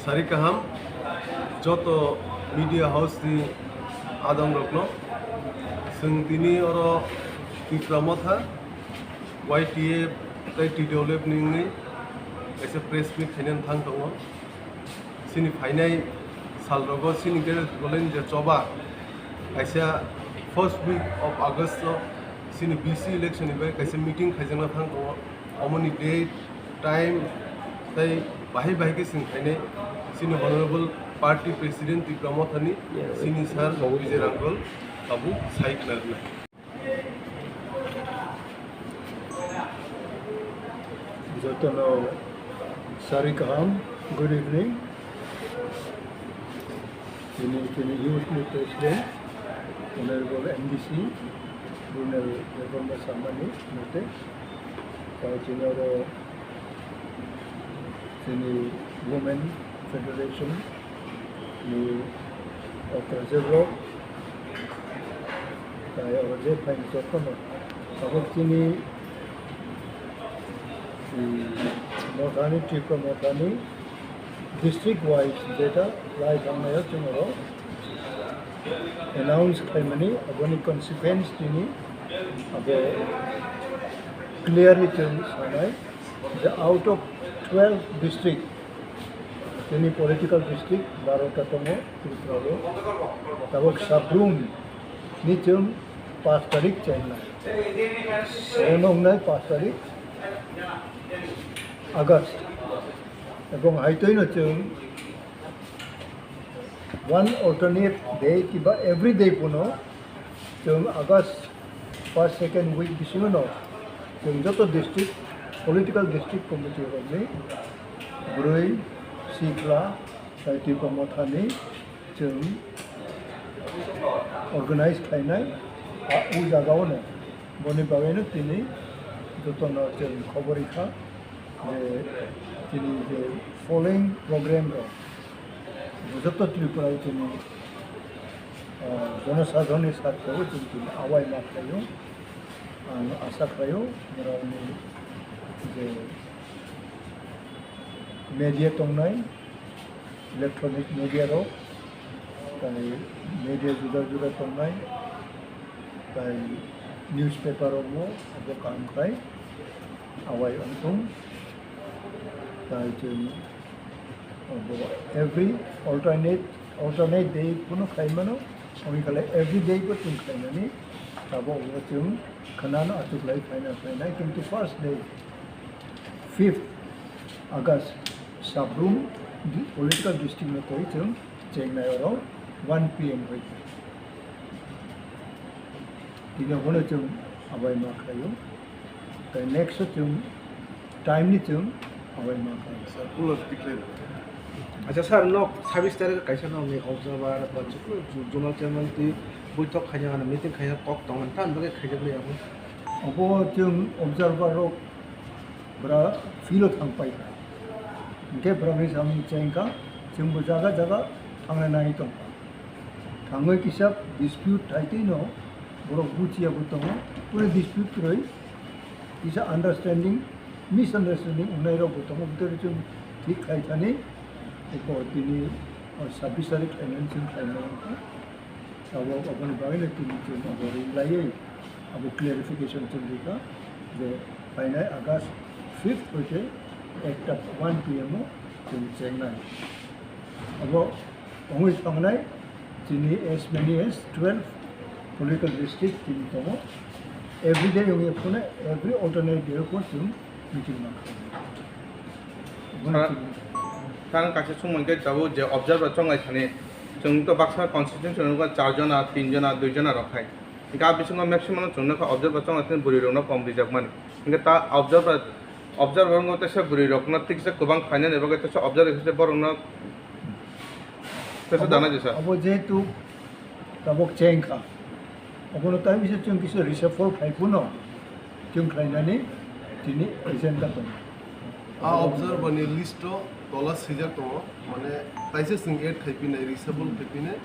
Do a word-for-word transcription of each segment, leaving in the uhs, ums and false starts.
Sari kaham joto media house ni adong rokno. Chwng tini oro Tipra Motha, Y T F tei T W F ni wngwi kaisa press meet khainani thang tongo. Chini phainai sal rogo chini Greater Tipraland je choba kaisa first week of August o chini B C election ni bai kaisa meeting khaijakna thang tongo. Omoni date, time tei bahai bahai khe chwng khainai chini honorable party president Tipra Mothani, chini sir Vijay Rangkol tabuk sai khna rwnai. Jotono sari kaham, good evening. Chini, chini youth ni president, honorable M D C, Brunel Debbarma Sangmani mote, tei chini oro chini Women Federation ni okrajak rok, tei oro je phaini jotono tabuk chini, um, Mothani, Tripura Mothani district wise jeta lai thangnaio chwng oro announce khaimani, aboni consequence tini abo clearly chwng sanai. The out of twelve district, chini political district barota tongo Tripura o. Tabuk Sabrum ni chwng paanch tarik chengnai. Ono wngnai paanch tarik August. Ebong haitoi no chwng one alternate day kiba every day pono chwng August first, second week bisingo no chwng joto district, political district committee rokni bwrwi, sikla, tei Tipra Mothani chwng organize khlainai, a, o jagao no. Boni bagwi no tini jotono chwng khobor rikha je tini je following program rok joto Tripura o tini, ah, jonosadharoni sakhe o chwng tini awai ma khlaio. Ang asa khlaio, borokni je media tongnai, electronic media rok, tei media juda juda tongnai, tei newspaper rokbo abo kaham khai awai wngthung. Tei chwng abo every alternate, alternate day phano khai mano, wngkha le every day bo chwng khainani abo chwng khwnano achuklai khaina khainai, kintu first day fifth August, Sabrum di-, political district no twi chwng chengnai oro one P M hoi. Tini abono chwng abai ma khlaio. Tei next o chwng time ni chwng abai ma khlaio. Sir, pulo declare. Acha sir, nok sabis tarik kaisa nokni observer ba chuklo zonal chairman twi boithok khaina, meeting khaina kok tongo, tam bagwi khaijak le abo. Obo chwng observer rok bwra field o thang pai kha. Hwnkhe bwrani samung cheng kha, chwngbo jaga jaga thangna nai tong kha. Thangwi kisa dispute thai twi no borok buchiya bo tongo, pura dispute kwrwi kisa understanding, misunderstanding wngnai rok bo tongo, bwtwi chwng thik khai thani eko tini o sabis tarik khlainani chwng khlainai wngkha. Abo, aboni bagwi no tini chwng abo ring laiwi abo clarification chwng rikha je phainai August fifth hoite ekta one P M o chwng chengnai. Abo wngwi thangnai chini as many as twelve political district chini tongo. Every day wngwi phano every alternate day o chwng meeting ma khlainai. Aboni Sir, chwng Sir, ang kaisa sumung khe tabuk je observer chonglai thani, chwng to baksa constituency o char jona, tin jona, dui jona rok khai. Hingke a bisingo maximum chwng nukha observer chonglai thani bwrwi rokno kom rijak mani. Hingke ta observer, observer wngkha teisa bwrwi rokno tiksa kwbang khlainani bagwi teisa observer khe borokno teisa Abo, dana jesa. Abo jehetu tabuk cheng kha. Abono tai bisa chwng kisa reshuffle khai phano chwng khlainani tini agenda tongo. A observer ni list o tola swijak tongo, mane taisa chwng add khai pinai, reshuffle khai pinai,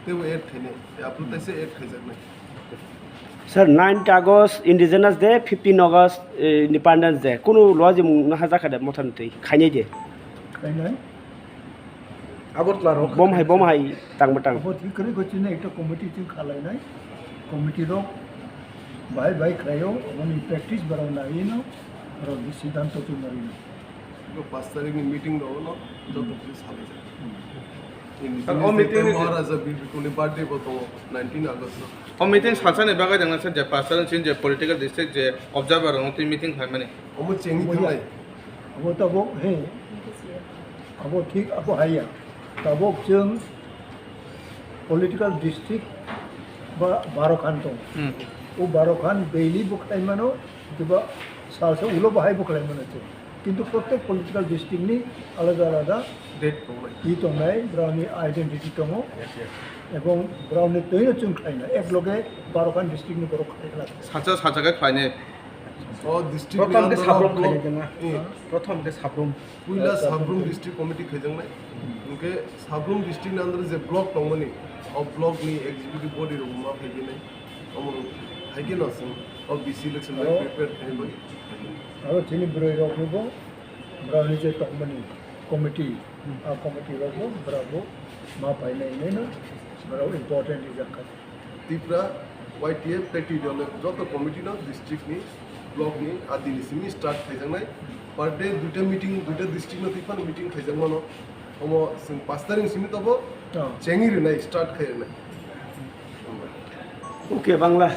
teibo add khainai, tei aphuru taisa add khaijaknai. Sir, ninth August Indigenous Day, fifteen August, eh, Independence Day. Kunu lojimung no hajak kha de Mothani twi khainai de? Khainai. Agartala rok. Bom hai, bom hai, tang ba tang. Abo thik kwrwi kho chini ekta committee chwng khalainai. Committee rok bai bai khlaio, aboni practice borok naino, borok ni siddhanto chwng narino. Bo pas tarikh ni meeting rok no joto khe salai jak. Sir, o meeting ni Maharaja Bir Bikromni birthday bo tongo, nineteen August. O meeting salsani bagwi tangna sir, je pas tarikh ni je political district je observer rok twi meeting khlaimani. Omo chengni thangnai. Abo tabuk, he. Abo thik, abo haiya. Tabuk chwng political district ba baro khan tongo. Hmm. O baro khan daily bo khlai mano, kiba salsa ulo bahai bo khlai mano chwng. Kintu prottek political district ni alada alada date tongnai. I tongnai, brao ni identity tongo. Yes, yes. Ebong brao ni twino chwng khlai na. Ek loge baro khan district ni borok khlai khlai. Salsa salsa khe khlainai. O district ni Prothom khe under sabrum block. Khaijak na. Eh. Prothom khe sabrum. Puila sabrum district committee khaijaknai. Hwnkhe sabrum district ni under je block tongmani, o block ni executive body rok ma phaijaknai. Omo hai khe no chwng o B C election bai prepare khaina bagwi. Aro chini bwrwi rok ni bo, brao ni je tongmani committee, a committee rok bo, brao bo ma phainai hinwi no, brao important rijak kha. Tipra Y T F Plateau Region ni joto committee no district ni, block ni, a dini simi start khaijaknai. Per day duita meeting, duita district no twi phano meeting khaijakmano. Omo chwng pas tarikh ni simi tobo chengwi rwnai, start khai rwnai. Okay, Bangla.